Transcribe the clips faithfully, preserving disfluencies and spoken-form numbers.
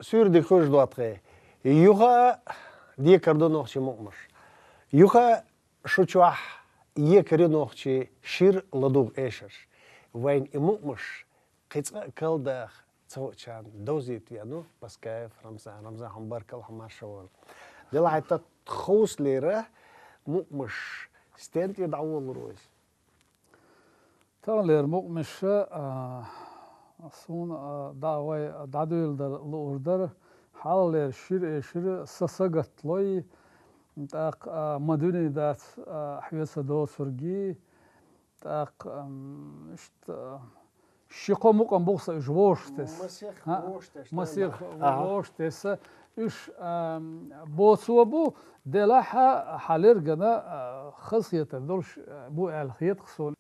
Суьйре дика хуьлда, тхоай. Юха декхар ду нохчийн мукъамаш. Юха шун чохь екхар ю нохчийн шира ладугӀу эшарш. Вайна и мукъамаш кхин цкъа а калдаха ца хууш довзийта веана ву Паскаев Рамзан. Рамзан, хьуна баркалла, хьо марша вала. Делахь тхан тховсалера мукъамаш стен тӀера дӀаволалур ву иза? Таханлера мукъамаш, а, суна, а, дӀа вай дӀадуьйладар лууш дара, хьалхалера шира эшар «Са сагатдой», тӀаккха, а, «Ма дуьне дац, а, хьоьца доцургий», тӀаккха, ам, иштта, а, ши-кхо мукъам бу-кх сан уьш вовшахтесса. Масех вовшахтесса. Масех вовшахтесса. Уьш, ам, боцо бу, делахь а, хьан лергана, а, хазахетар долуш, а, бу аьлла хета-кх суна.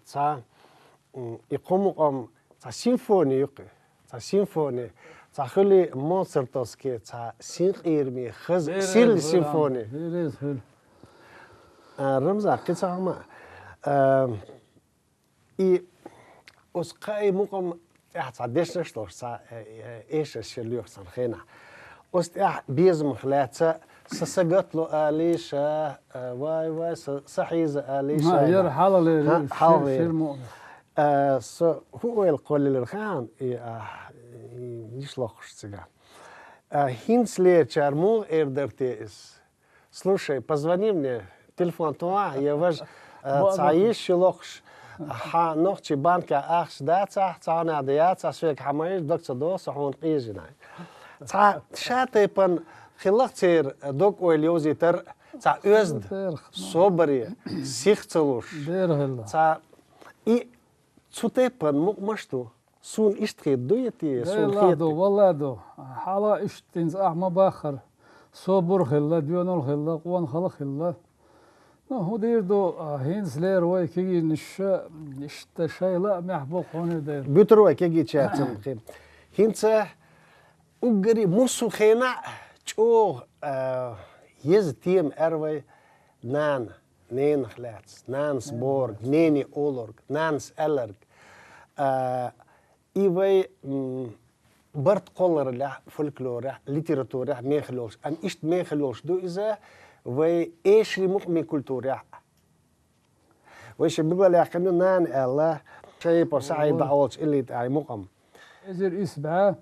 Цхьа, м, и кхо мукъам цхьа симфони ю-кх, цхьа симфони, цхьа хуьлу Моцартовский, цхьа синкъераме хаза, силли симфони. Бераза хуьлу. А, Рамзан, кхин цхьа хӀума, а, и оцу кхаа мукъам тӀехь цхьа дешнаш долуш, цхьа, э, э, эшарш шен лоьху сан хенахь. Оцу тӀехь безамах лаьцна, сан сагатло алийша, э, вай, вай, сан, сан хьийза алийша. Ма, яра хьалхалера, ха-, хьалхалера. Шира мукъам. Э, со хӀун ойла кхоллаелира хаьий, и, а, и, йиш локхуш цигахь. Э, хӀинцалерчара муха эр дара те иза? Слушай, позвони мне, телефон тохахь, я важ, э, цхьа йиш ю лохуш, хьан нохчийн банкехь ахча дацахь, цхьа хьанах да яцахь, соьга хьан ма йиш, дог ца догӀу, со хьуна къежина. Цхьа ша тайпана хилла церан дог-ойла йовзийтар, цхьа оьзда, собаре, сих ца луш. Цхьа и цу тайпана мукъамаш ду. Суна иштта хетта ду я те, суна хетта? Валлахь ду, валлахь ду. Хьала иштта динца ахьа ма баххара. Собар хилла, доьналла хилла, къонахалла хилла. Ну, хӀун дийр ду, а, хӀинцалера вай кегийнаш иштта шайла а мехь бу хьуна дера. Буьтур вай кегийчаьрца кхин. ХӀинца уггаре муссу хенахь чӀогӀа, а, еза тема аьлла вай нана, ненах лаьцна, нанас бохург, нене олург, нанас аьлларг. А, и вай, м, барт кхолларалехь, фольклорехь, литературехь мехала йолуш. Амма иштта мехала йолуш ду иза вай эшарийн мукъамийн культурехь. Вай шен билгалъяьккхина ю нана аьлла, Шаипов СаӀида дӀаолучу иллита ай мукъам. Эзар исс бӀе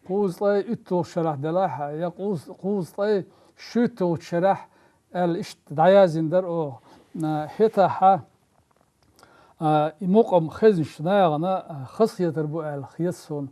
кхузткъе уьтталгӀачу шарахь делахь, я кхуз-, кхузткъе шуьйтталгӀачу шарахь аьлла иштта дӀаязйина дара оха. А, хӀетахьа, а, и мукъам хезнаш нахана, а, хазахетар бу аьлла хета суна.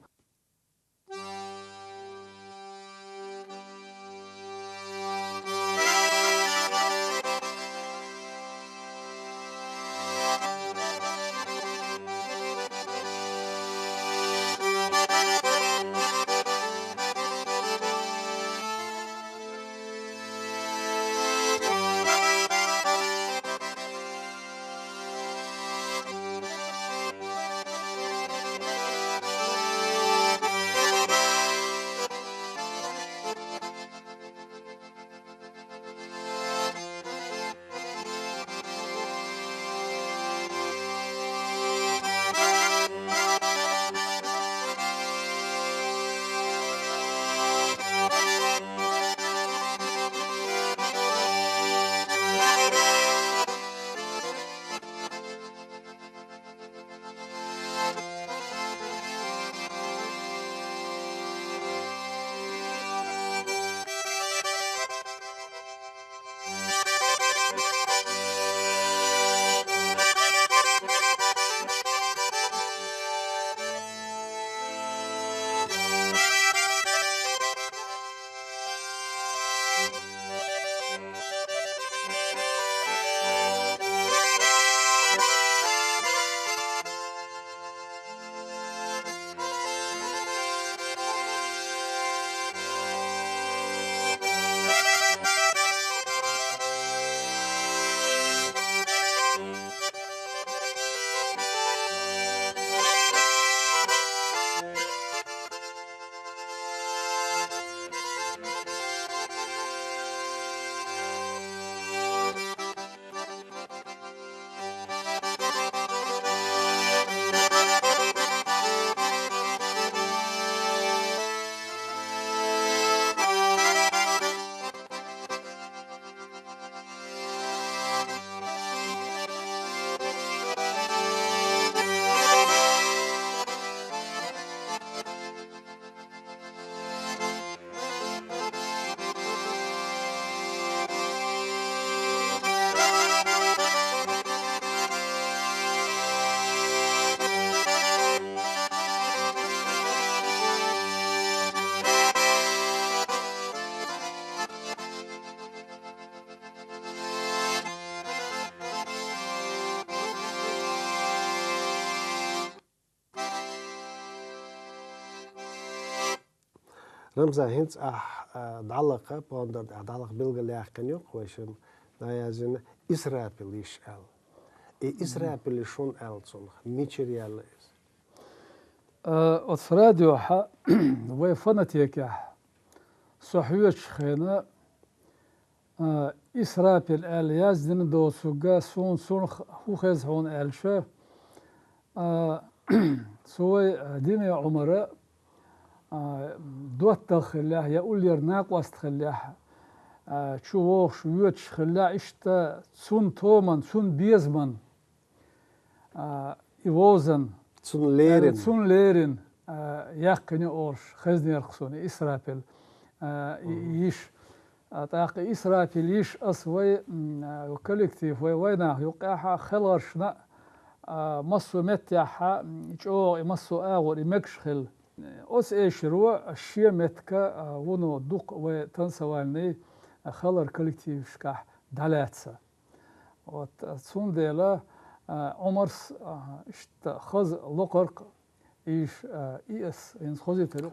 Рамзан, хӀинца ахь, а, дӀалакха, пондар тӀехь дӀалакха билгалъяьккхина ю-кх вай шимма, дӀаязйина Исрапил йиш аьлла. И Исрапил шуна аьлла цунах, мичара яьлла иза? Э, оцу радиохьа вай фонотекехь со хьоьжучу хенахь, э, Исрапил аьлла яздина доцург, суна цунах хӀун хеза хьуна аьлча, э, цу вай, э, Диме Ӏумара, э, доттагӀа хиллехь я уллера накъост хиллехь, э, чу вогӀуш воьдуш хиллехь, иштта цунна томан, цунна безаман, а, и вовзан, цунна леррина, цунна леррина, а, яьккхина олуш, хезнера-кх суна и Исрапил, а, и, и йиша. А, тӀаккха Исрапил йиша аса вай, м, а, коллектив, вай, вайнах юккъехьа хелхаршна, а, массо а меттехьа, м, чӀогӀа и массо а агӀор и мегаш хилла. Оцу эшаро шен меттиге, а, вуно дукха вай танцевальный, а, хелхар коллективашкахь дӀалаьцна. Вот, а, цундела, а, Ӏумарс, а, иштта хаза локхар-кх, иша, а, и ас, хӀинца хозийтар ю.